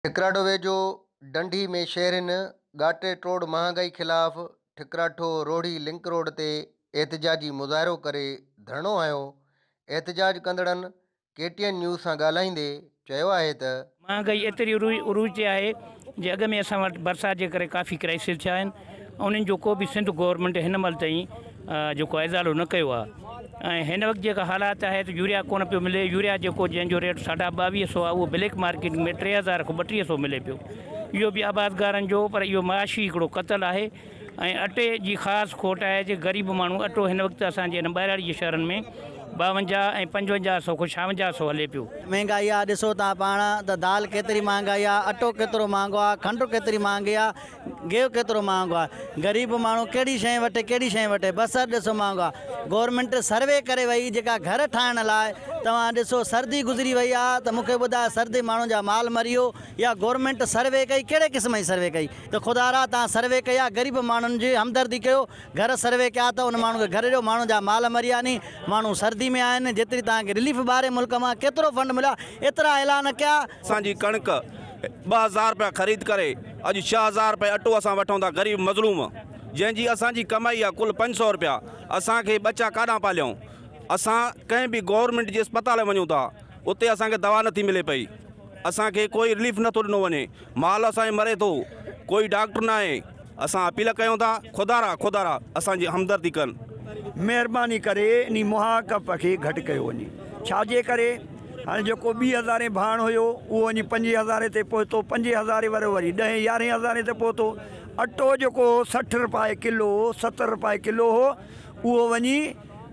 ٺڪراٺو ويجهو ڊنڍي ۾ شهرين ڳاٽي ٽوڙ مهانگائي خلاف ٺڪراٺو روهڙي لنڪ روڊ تي احتجاجي مظاهرو ڪري ڌرڻو هنيو، احتجاج ڪندڙن ڪي ٽي اين نيوز سان ڳالهائيندي چيو آهي ته. مهانگائي ايتري عروج تي آهي جي اڳ ۾ اسان وٽ برسات جي ڪري ڪافي ڪرائسز ٿيا آهن انهن جو ڪو به سنڌ گورنمينٽ هن مهل تائين جيڪو ازالو نه ڪيو آهي ۽ هن وقت جيڪا حالات آهي ته يوريا ڪونه پيو ملي يوريا جيڪو جنهن جو ريٽ ساڍا ٻاويهه سو آهي اهو بليڪ مارڪيٽ ۾ 3000 کان 32 سو ملي پيو اهو به آبادگارن جو پر اهو معاشي هڪڙو قتل آهي ۽ اٽي جي خاص کوٽ آهي جي غريب ماڻهو اٽو هن وقت اسان جي هن ٻهراڙي جي شهرن ۾ 52 ۽ 55 سو کان 56 سو هلي پيو. مهنگائي آ ڏسو تان پاڻ ته دال ڪيتري مهانگائي آ اٽو ڪيترو مهانگو آ کنڊ ڪيتري مهانگي آ گيهه ڪيترو مهانگو آهي، غريب ماڻهو ڪهڙي شيء وٺي ڪهڙي شيء وٺي، بصر ڏسو مهانگو آهي، گورنمينٽ سروي ڪري وئي جيڪا گهر ٺاهڻ لاء توهان ڏسو سردي گذري وئي آهي ته مون کي ٻڌايو سردي ماڻهن جا مال مري ويو يا گورنمينٽ سروي ڪئي ڪهڙي قسم جي سروي ڪئي ته خدا را توهان سروي ڪئي آهي غريب ماڻهن جي همدردي ڪيو گهر سروي ڪيا ته ان ماڻهن کي گهر ڏيو ماڻهن جا مال مري ويا ني ماڻهو سردي ۾ آهن جيتري توهان کي رليف ٻاهرين ملڪ مان ڪيترو فنڊ مليو آهي ايترا اعلان ڪيا. اسان جي ڪڻڪ 2000 رپيا خريد ڪري اڄ 6000 رپئي اٽو اسان وٺون ٿا غريب مظلوم جنهن جي اسان جي ڪمائي آ ڪل 500 رپيا اسان کي ٻچا ڪاڏانهن پاليون اسان ڪنهن به گورنمينٽ جي اسپتال ۾ وڃون ٿا اتي اسان کي دوا نٿي ملي پئي اسان کي ڪوئي رليف نٿو ڏنو وڃي مال اسان جو مري ٿو ڪوئي ڊاڪٽر ناهي اسان اپيل ڪيون ٿا خدارا خدارا اسان جي همدردي ڪن. مهرباني ڪري انهي مهاڪپ کي گهٽ ڪيو وڃي ڇا جي ڪري هاڻي جيڪو ٻي هزارين ڀاڻ هيو اهو وڃي پنجين هزارين تي پهتو پنجين هزارين وارو وري ڏهين يارهين هزارين تي پهتو اٽو جيڪو هو 60 رپائي ڪلو هو 70 رپائي ڪلو هو اهو وڃي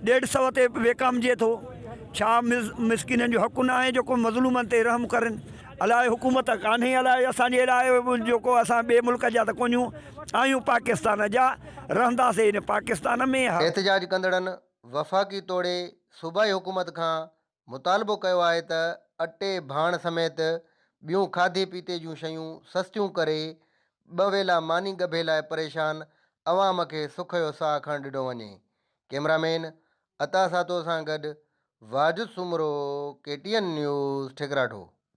ڏيڍ سئو تي وڪامجي ٿو ڇا مسڪينن جو حق ناهي جيڪو مظلومن تي رحم ڪرن الائي حڪومت ڪانهي الائي اسان جي لاء جيڪو اسان ٻئي ملڪ جا ته ڪونهيون آهيون پاڪستان جا رهنداسي ان پاڪستان ۾. احتجاج ڪندڙن وفاقي توڙي صوبائي حڪومت کان مطالبو ڪيو آهي ته اٽي، ڀاڻ سميت ٻيون کاڌي پيتي جون شيون سستيون ڪري ٻه ويلا ماني ڳڀي لاء پريشان عوام کي سک جو ساهه کڻڻ ڏنو وڃي. ڪئميرا مين عطا سهتو سان گڏ Wajid Soomro, K T N news, Thikratho.